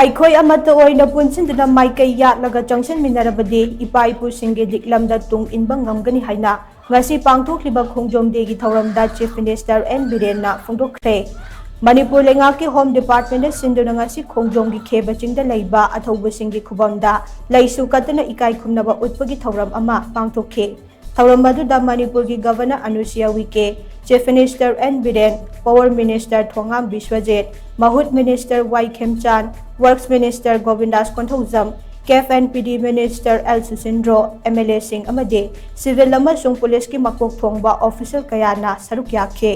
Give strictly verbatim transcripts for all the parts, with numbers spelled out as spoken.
ꯑꯩꯈꯣꯏ ꯑꯃꯠꯇ ꯑꯣꯏꯅ ꯄꯨꯟꯁꯤꯟꯗꯨꯅ ꯃꯥꯏꯀꯩ ꯌꯥꯠꯂꯒ ꯆꯪꯁꯤꯟꯃꯤꯟꯅꯔꯕꯗꯤ ꯏꯄꯥ ꯏꯄꯨꯁꯤꯡꯒꯤ ꯂꯤꯛꯂꯝꯗ ꯇꯨꯡ ꯏꯟꯕ ꯉꯝꯒꯅꯤ ꯍꯥꯏꯅ ꯉꯁꯤ ꯄꯥꯡꯊꯣꯛꯂꯤꯕ ꯈꯣꯡꯖꯣꯝ ꯗꯦꯒꯤ ꯊꯧꯔꯝꯗ Chief Minister ꯑꯦꯟ ꯕꯤꯔꯦꯟꯅ ꯐꯣꯡꯗꯣꯛꯈ꯭ꯔꯦ꯫ ꯃꯅꯤꯄꯨꯔ ꯂꯩꯉꯥꯛꯀꯤ Home Department ꯁꯤꯟꯗꯨꯅ ꯉꯁꯤ ꯈꯣꯡꯖꯣꯝꯒꯤ ꯈꯦꯕ ꯆꯤꯡꯗ ꯂꯩꯕ ꯑꯊꯧꯕꯁꯤꯡꯒꯤ ꯈꯨꯕꯝꯗ ꯂꯩꯁꯨ ꯀꯠꯇꯨꯅ ꯏꯀꯥꯏ ꯈꯨꯝꯅꯕ ꯎꯠꯄꯒꯤ ꯊꯧꯔꯝ ꯑꯃ ꯄꯥꯡꯊꯣꯛꯈꯤ꯫ ꯊꯧꯔꯝ ꯑꯗꯨꯗ ꯃꯅꯤꯄꯨꯔꯒꯤ Governor Anusuiya Uikey, Chief Minister N Biren, Power Minister Thongam Biswajit, ꯃꯍꯨꯠ Minister Y Khemchand, Works Minister Govindas Konthoujam, CAF and P D Minister L Susindro, M L ꯑꯦꯁꯤꯡ ꯑꯃꯗꯤ civil ꯑꯃꯁꯨꯡ ꯄꯨꯂꯤꯁꯀꯤ ꯃꯀꯣꯛ ꯊꯣꯡꯕ official ꯀꯌꯥꯅ ꯁꯔꯨꯛ ꯌꯥꯈꯤ꯫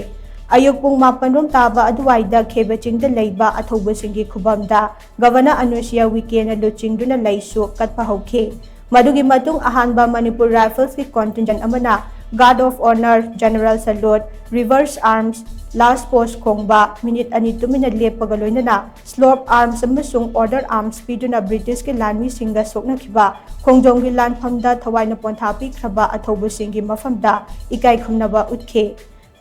ꯑꯌꯨꯛ ꯄꯨꯡ ꯃꯥꯄꯟ ꯔꯣꯝ ꯇꯥꯕ ꯑꯗꯨꯋꯥꯏꯗ ꯈꯦꯕ ꯆꯤꯡꯗ ꯂꯩꯕ ꯑꯊꯧꯕꯁꯤꯡꯒꯤ ꯈꯨꯕꯝꯗ Governor ꯑꯅꯨꯁꯨꯌꯥ ꯎꯏꯀꯦꯅ ꯂꯨꯆꯤꯡꯗꯨꯅ ꯂꯩꯁꯨ ꯀꯠꯄ ꯍꯧꯈꯤ꯫ ꯃꯗꯨꯒꯤ ꯃꯇꯨꯡ ꯑꯍꯥꯟꯕ Manipur Riflesꯀꯤ contingent ꯑꯃꯅ Guard of Honour, General Salute, Reverse Arms, Last Post ꯈꯣꯡꯕ, ꯃꯤꯅꯤꯠ ꯑꯅꯤ ꯇꯨꯃꯤꯟꯅ ꯂꯦꯞꯄꯒ ꯂꯣꯏꯅꯅ Slope Arms ꯑꯃꯁꯨꯡ Order Arms ꯄꯤꯗꯨꯅ Britishꯀꯤ ꯂꯥꯟꯃꯤꯁꯤꯡꯒ ꯁꯣꯛꯅꯈꯤꯕ ꯈꯣꯡꯖꯣꯝꯒꯤ ꯂꯥꯟꯐꯝꯗ ꯊꯋꯥꯏꯅ ꯄꯣꯟꯊꯥ ꯄꯤꯈ꯭ꯔꯕ ꯑꯊꯧꯕꯁꯤꯡꯒꯤ ꯃꯐꯝꯗ ꯏꯀꯥꯏ ꯈꯨꯝꯅꯕ ꯎꯠꯈꯤ꯫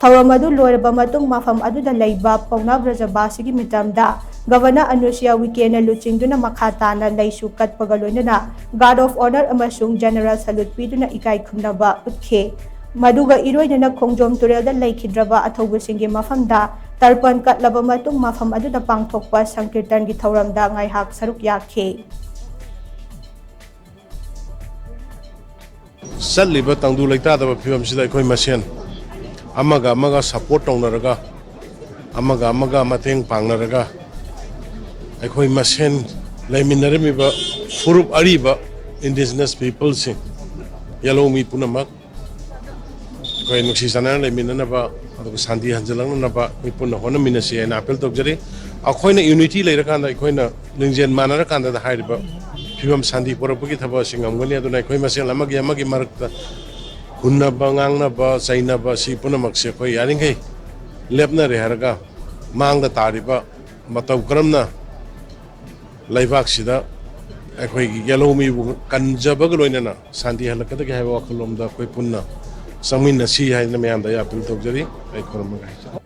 ꯊꯧꯔꯝ ꯑꯗꯨ ꯂꯣꯏꯔꯕ ꯃꯇꯨꯡ ꯃꯐꯝ ꯑꯗꯨꯗ ꯂꯩꯕ ꯄꯥꯎꯅꯥ ꯕ꯭ꯔꯖꯕꯥꯁꯤꯒꯤ ꯃꯤꯇꯝꯗ Governor ꯑꯅꯨꯁꯨꯌꯥ ꯎꯏꯀꯦꯅ ꯂꯨꯆꯤꯡꯗꯨꯅ ꯃꯈꯥ ꯇꯥꯅ ꯂꯩꯁꯨ ꯀꯠꯄꯒ ꯂꯣꯏꯅꯅ Guard of Honour ꯑꯃꯁꯨꯡ General Salute ꯄꯤꯗꯨꯅ ꯏꯀꯥꯏ ꯈꯨꯝꯅꯕ ꯎꯠꯈꯤ꯫ ꯃꯗꯨꯒ ꯏꯔꯣꯏꯅꯅ ꯈꯣꯡꯖꯣꯝ ꯇꯨꯔꯦꯜꯗ ꯂꯩꯈꯤꯗ꯭ꯔꯕ ꯑꯊꯧꯕꯁꯤꯡꯒꯤ ꯃꯐꯝꯗ ꯇꯔꯄꯟ ꯀꯠꯂꯕ ꯃꯇꯨꯡ ꯃꯐꯝ ꯑꯗꯨꯗ ꯄꯥꯡꯊꯣꯛꯄ ꯁꯪꯀꯤꯔꯇꯟꯒꯤ ꯊꯧꯔꯝꯗ ꯉꯥꯏꯍꯥꯛ ꯁꯔꯨꯛ ꯌꯥꯈꯤ꯫ ꯆꯠꯂꯤꯕ ꯇꯪꯗꯨ ꯂꯩꯇꯥꯗꯕ ꯐꯤꯕꯝꯁꯤꯗ ꯑꯩꯈꯣꯏ ꯃꯁꯦꯟ ꯑꯃꯒ ꯑꯃꯒ support ꯇꯧꯅꯔꯒ, ꯑꯃꯒ ꯑꯃꯒ ꯃꯇꯦꯡ ꯄꯥꯡꯅꯔꯒ, ꯑꯩꯈꯣꯏ ꯃꯁꯦꯟ ꯂꯩꯃꯤꯟꯅꯔꯝꯃꯤꯕ ꯐꯨꯔꯨꯞ ꯑꯔꯤꯕ indigenous peopleꯁꯤꯡ, ꯌꯦꯜꯍꯧꯃꯤ ꯄꯨꯝꯅꯃꯛ ꯑꯩꯈꯣꯏ ꯅꯨꯡꯁꯤ ꯆꯥꯟꯅꯅ ꯂꯩꯃꯤꯟꯅꯅꯕ, ꯑꯗꯨꯒ ꯁꯥꯟꯇꯤ ꯍꯟꯖꯤꯜꯂꯛꯅꯅꯕ ꯑꯩꯈꯣꯏ ꯄꯨꯟꯅ ꯍꯣꯠꯅꯃꯤꯟꯅꯁꯤ ꯍꯥꯏꯅ appeal ꯇꯧꯖꯔꯤ꯫ ꯑꯩꯈꯣꯏꯅ unity ꯂꯩꯔꯀꯥꯟꯗ, ꯑꯩꯈꯣꯏꯅ ꯂꯤꯡꯖꯦꯜ ꯃꯥꯟꯅꯔꯀꯥꯟꯗ ꯍꯥꯏꯔꯤꯕ ꯐꯤꯕꯝ ꯁꯥꯟꯇꯤ ꯄꯨꯔꯛꯄꯒꯤ ꯊꯕꯛ ꯑꯁꯤ ꯉꯝꯒꯅꯤ꯫ ꯑꯗꯨꯅ ꯑꯩꯈꯣꯏ ꯃꯁꯦꯜ ꯑꯃꯒꯤ ꯑꯃꯒꯤ ꯃꯔꯛꯇ ꯍꯨꯟꯅꯕ, ꯉꯥꯡꯅꯕ, ꯆꯩꯅꯕ ꯑꯁꯤ ꯄꯨꯝꯅꯃꯛꯁꯦ ꯑꯩꯈꯣꯏ ꯌꯥꯔꯤꯈꯩ ꯂꯦꯞꯅꯔꯦ ꯍꯥꯏꯔꯒ, ꯃꯥꯡꯗ ꯇꯥꯔꯤꯕ ꯃꯇꯧ ꯀꯔꯝꯅ ꯂꯩꯕꯥꯛꯁꯤꯗ ꯑꯩꯈꯣꯏꯒꯤ ꯌꯦꯜꯍꯧꯃꯤꯕꯨ ꯀꯟꯖꯕꯒ ꯂꯣꯏꯅꯅ ꯁꯥꯟꯇꯤ ꯍꯜꯂꯛꯀꯗꯒꯦ ꯍꯥꯏꯕ ꯋꯥꯈꯜꯂꯣꯟꯗ ꯑꯩꯈꯣꯏ ꯄꯨꯟꯅ ꯆꯪꯃꯤꯟꯅꯁꯤ ꯍꯥꯏꯗꯅ ꯃꯌꯥꯝꯗ ꯑꯩ appeal ꯇꯧꯖꯔꯤ꯫ ꯑꯩ ꯈꯨꯔꯨꯝꯃꯒ ꯍꯥꯏꯖꯔꯤ꯫